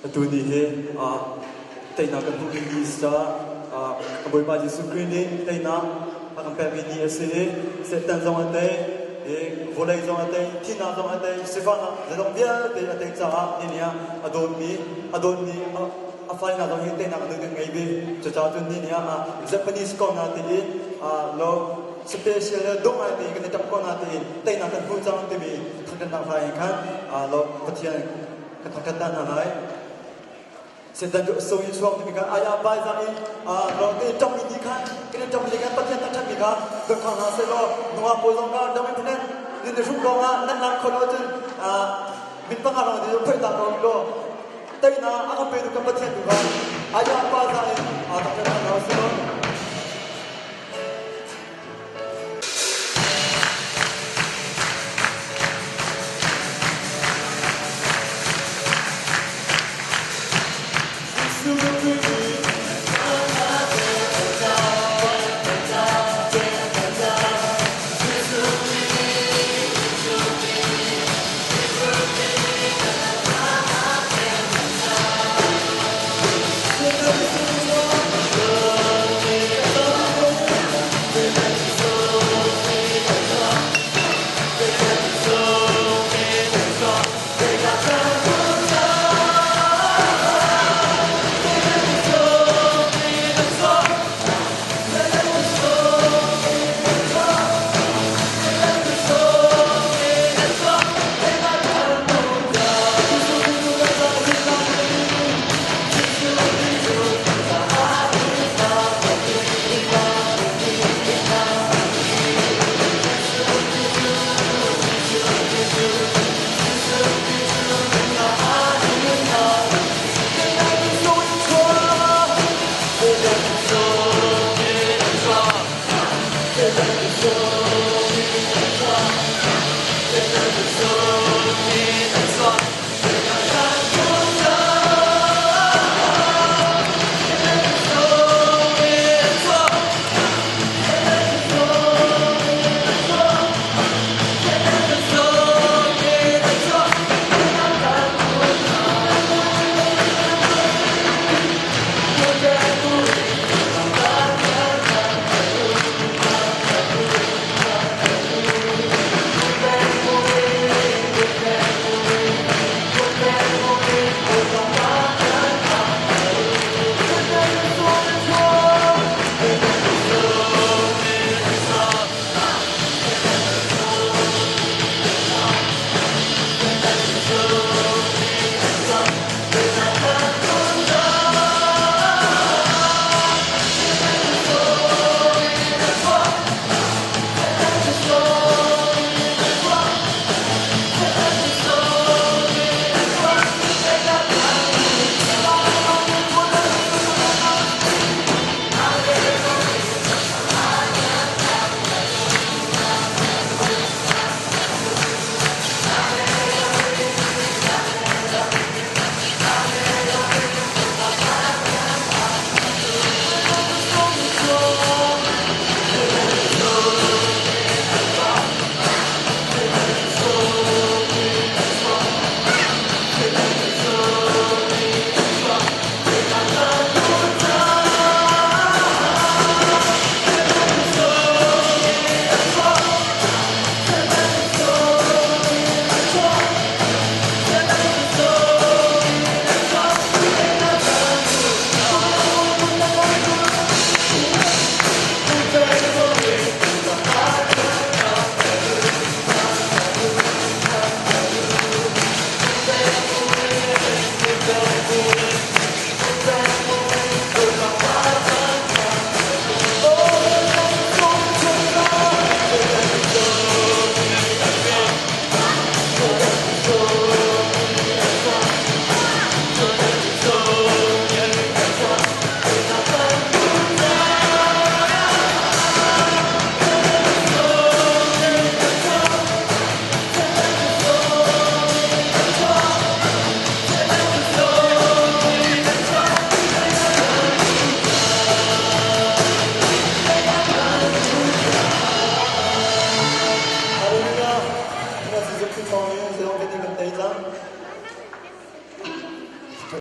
Atu ni hi teinak kan hmuhmi ni si caah ka Bawipa Jesuh Khrih nih teinak a kan pekmi ni a si i Satan zong a tei, i vawlei zong a tei, thihnak zong a tei, sifahnak zeizong vialte a tei caah ni ah a dawtmi a dawtmi a fale hna zong hi teinak an kan ngei ve. Cucaah cun ni ah Japanese ko na tiin lo special le dawh ngai tein kan i ṭap ko na tiin teinak kan hmu cang timi thangṭhatnak hla in khan lo Pathian kan thangṭhat ta hna lai. Satan cu so in chuak timi kha aya bai za in lo te ṭam mi kha kan i ṭam mi kha Pathian thangṭhat mi kha kan khang hna seh law nungak pawl zong kha dam in phunen nin hrum lawng ah nan lang kho lo cun min panga lawng te phoi ta ko law teinak a kan petu kan Pathian tu kha aya pa za in thangṭhat hna seh law.